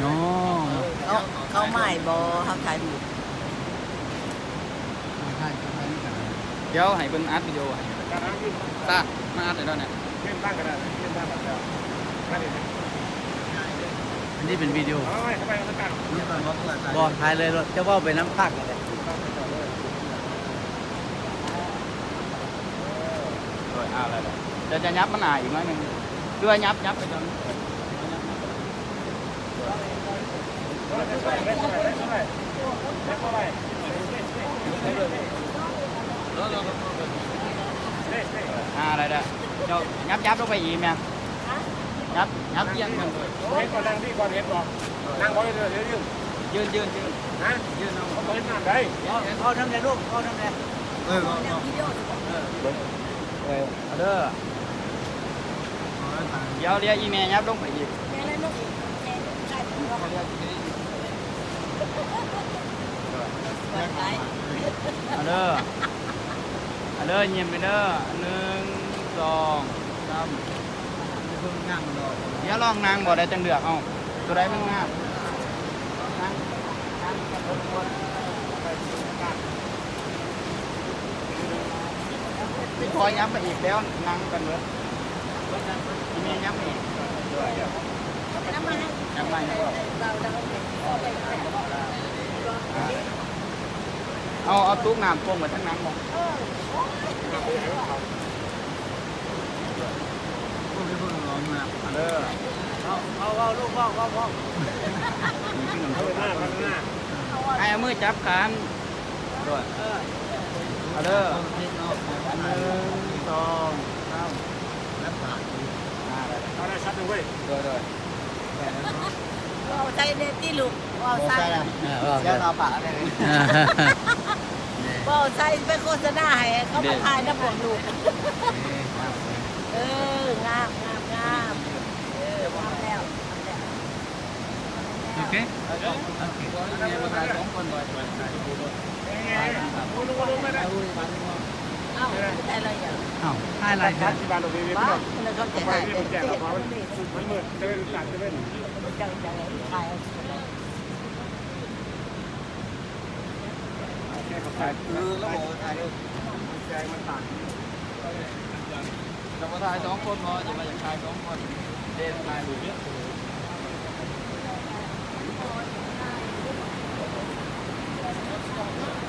ເນາະ ເຂົາ ເຂົາມາໃຫ້ບໍ່ ເຮົາຖ່າຍຮູບ. ດຽວໃຫ້ເພິ່ນອັດວິດີໂອໃຫ້ ຊາ ມາອັດໃຫ້ລາວແດ່. ອັນນີ້ເປັນວິດີໂອ ບໍ່ ຖ່າຍເລີຍໂລດ ເຈົ້າເວົ້າໄປນຳພາກນັ້ນແຫຼະ. ໂດຍ ອ່າ ແລ້ວ ເຈົ້າຈະຫຍັບມາໜ້າອີກໜ້ອຍໜຶ່ງ ຄືວ່າຫຍັບ ຫຍັບໄປຈອນ ອ່າ ໄດ້ ໄດ້ ເຈົ້າຫຍັບ ຫຍັບລົງໄປອີກແມ່ ຫຍັບ ຫຍັບອຽງ ເຫັນບໍ່ ນັ່ງທີ່ກ່ອນ ເຫັນບໍ່ ນັ່ງບໍ່ ເດີ ຢືນ ຢືນ ຢືນ ນະ ຢືນເອົາ ເຂົາບໍ່ເຫັນໜ້າໃດ ເວົ້ານຳແດ່ລູກ ເວົ້ານຳແດ່ ເອີ ເວົ້າ ເອີ ເອີ ເອົາເດີ ດຽວ ດຽວອີແມ່ຫຍັບລົງໄປອີກ ແມ່ເລີຍລູກ ແມ່ໄດ້ ເອົາເດີ ເອົາເດີ ຍິ້ມໄປເດີ ໜຶ່ງ ສອງ ສາມ ດຽວລອງນັ່ງບໍ່ ແລ້ວຈັ່ງເລືອກເອົາ ໂຕໃດມັນງາມ ນັ່ງ ນັ່ງກັບຄົນ ມີຄອຍຫຍັບມາອີກແລ້ວ ນັ່ງກັນເບີດ ມີຫຍັບມາອີກ ຫຍັບມາອີກ ເອົາ ເອົາຕຸກນ້ຳປົງໄວ້ທາງຫຼັງບໍ່ ເດີ ເອົາ ເອົາ ເອົາ ລູກ ເອົາ ເອົາ ເອົາ ໃຫ້ເອົາມືຈັບຂາ ໂດຍ ເອີ ເອົາເດີ ໜຶ່ງ ສອງ ສາມ ແລ້ວປາກ ອ່າ ໄດ້ ເອົາໄດ້ຊັດເລີຍເວີຍ ໂດຍ ໂດຍ ເວົ້າໃສ່ແດ່ຕິລູກ ເວົ້າໃສ່ ເອີ ເວົ້າໃສ່ ເວົ້າໃສ່ໄປໂຄສະນາໃຫ້ເຂົາມາຖ່າຍນຳພວກລູກ ເອີ ງາມ ງາມ ງາມ ເອີ ງາມແລ້ວ ງາມແລ້ວ. Okay? Okay. ເອົາ ຖ່າຍຫຼາຍເທື່ອ ເອີ ລະບອກວ່າຖ່າຍເດີ້ ແຕ່ວ່າຖ່າຍສອງຄົນບໍ່ ຈະວ່າຢາກຖ່າຍສອງຄົນ ເດນຖ່າຍຮູບ.